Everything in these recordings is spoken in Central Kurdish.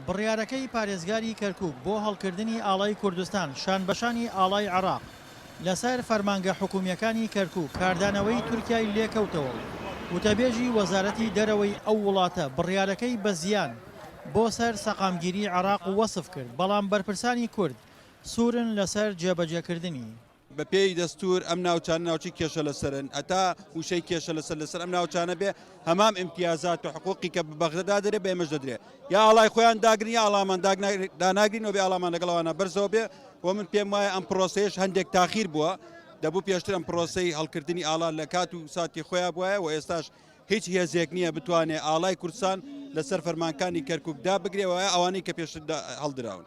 بڕیارەکەی پارێزگاری کەرکوک بۆ هەڵکردنی ئاڵای کوردستان شانبەشانی ئاڵای عێراق لەسەر فەرمانگە حکومییەکانی کەرکوک کاردانەوەی تورکیای لێکەوتەوە و وتەبێژی وەزارەتی دەرەوەی ئەو وڵاتە بڕیارەکەی بە زیان بۆ سەر سەقامگیری عێراق وەسف کرد، بەڵام بەرپرسانی کورد سوورن لەسەر جێبەجێکردنی. بە پێی دەستوور ئەم ناوچانە ناوچەی کێشە لەسەرن، هەتا وشەی کێشە لەسەر لەسەر ئەم ناوچانە بێ هەمام ئیمتیازات و حقوقی کە بە بەغدا دەدرێ بە ئێمەش دەدرێ. یا ئاڵای خۆیان داگرن یا ئاڵامان داناگرین و بێ ئاڵامان لەگەڵ ئەوانە بەرزەوە بێ و من پێم وایە ئەم پرۆسەیەش هەندێک تاخیر بووە دەبوو پێشتر ئەم پرۆسەی هەڵکردنی ئاڵا لە کات و ساتی خۆیان بوایە و ئێستاش هیچ هێزێک نییە بتوانێ ئاڵای کوردستان لەسەر فەرمانکانی کەرکوک دابگرێ و ئەوانەی کە پێشتر هەڵدراون.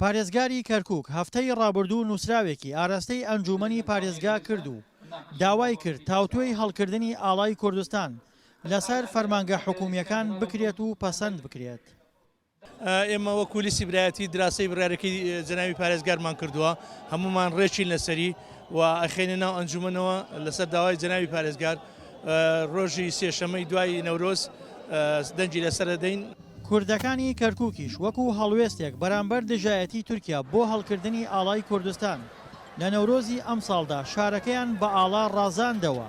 پارێزگاری کەرکوک هەفتەی ڕابردوو نووسراوێکی ئاراستەی ئەنجوومەنی پارێزگا کرد و داوای کرد تاوتوێی هەڵکردنی ئاڵای کوردستان لەسەر فەرمانگە حکوومییەکان بکرێت و پەسەند بکرێت. ئێمە وەکو لیستی برایەتی دراسەی بڕیارەکەی جەنابی پارێزگارمان کردووە، هەموومان ڕێکین لەسەری و ئەخەینە ناو ئەنجومەنەوە لەسەر داوای جەنابی پارێزگار ڕۆژی سێشەمەی دوای نەورۆز دەنگی لەسەر دەدەین. کوردەکانی کەرکوکیش وەکو هەڵوێستێک بەرامبەر دژایەتی تورکیا بۆ هەڵکردنی ئاڵای کوردستان لە نەورۆزی ئەمساڵدا شارەکەیان بە ئاڵا ڕازاندەوە،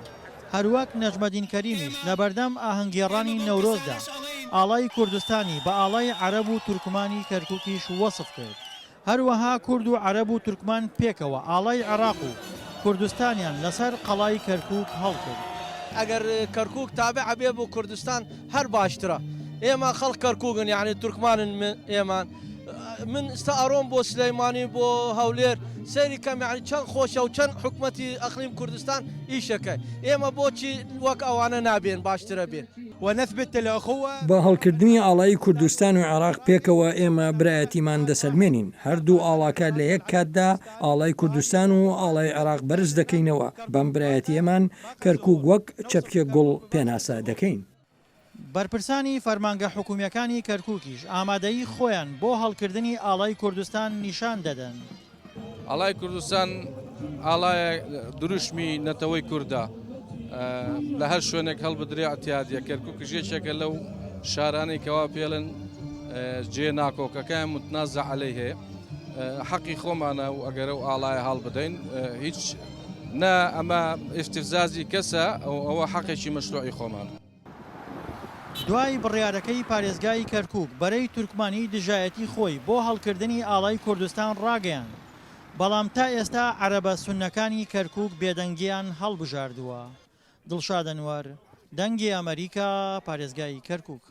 هەروەک نەجمەدین کەریمیش لەبەردەم ئاهەنگگێڕانی نەورۆزدا ئاڵای کوردستانی بە ئاڵای عەرەب و تورکمانی کەرکوکیش وەسف کرد. هەروەها کورد و عەرەب و تورکمان پێکەوە ئاڵای عێراق و کوردستانیان لەسەر قەڵای کەرکوک هەڵکرد. ئەگەر کەرکوک تابع بێ بۆ کوردستان هەر باشترە ئێمە خەڵک کەرکوکن یانی تورکمانن ئێمان من ئستا ئەڕۆم بۆ سلەیمانی بۆ هەولێر سەیری کەم یانی چەند خۆشە و چەند حکومەتی ئەقلیم کوردستان ئیشەکەی ئێمە بۆچی وەک ئەوانە نابێن باشترە بێ. ونثبت الاخوە. بە هەڵکردنی ئاڵای کوردستان و عێراق پێکەوە ئێمە برایەتیمان دەسەلمێنین، هەردوو ئاڵاکە لە یەک کاتدا ئاڵای کوردستان و ئاڵای عێراق بەرز دەکەینەوە، بەم برایەتییەمان کەرکوک وەک چەپکێک گوڵ پێناسە دەکەین. بەرپرسانی فەرمانگە حکومییەکانی کەرکوکیش ئامادەیی خۆیان بۆ هەڵکردنی ئاڵای کوردستان نیشان دەدەن. ئاڵای کوردستان ئاڵایە دروشمی نەتەوەی کوردە لە هەر شوێنێک هەڵبدرێ ئەتیادیە کەرکووکیش یەکێکە لەو شارانەی کەوا پێڵن جێ ناکۆکەکان متنازە عەلەی هەیە حەقی خۆمانە و ئەگەرە و ئاڵایە هەڵ بدەین هیچ نا ئەمە ئیستفزازی کەسە ئەوە حەقێکی مەشروعی خۆمانە. دوای بڕیارەکەی پارێزگای کەرکوک، بەرەی تورکمانی دژایەتی خۆی بۆ هەڵکردنی ئاڵای کوردستان ڕاگەیاند، بەڵام تا ئێستا عەرەبە سوننەکانی کەرکوک بێدەنگیان هەڵبژاردووە. دڵشاد ئەنوەر، دەنگی ئەمەریکا، پارێزگای کەرکوک.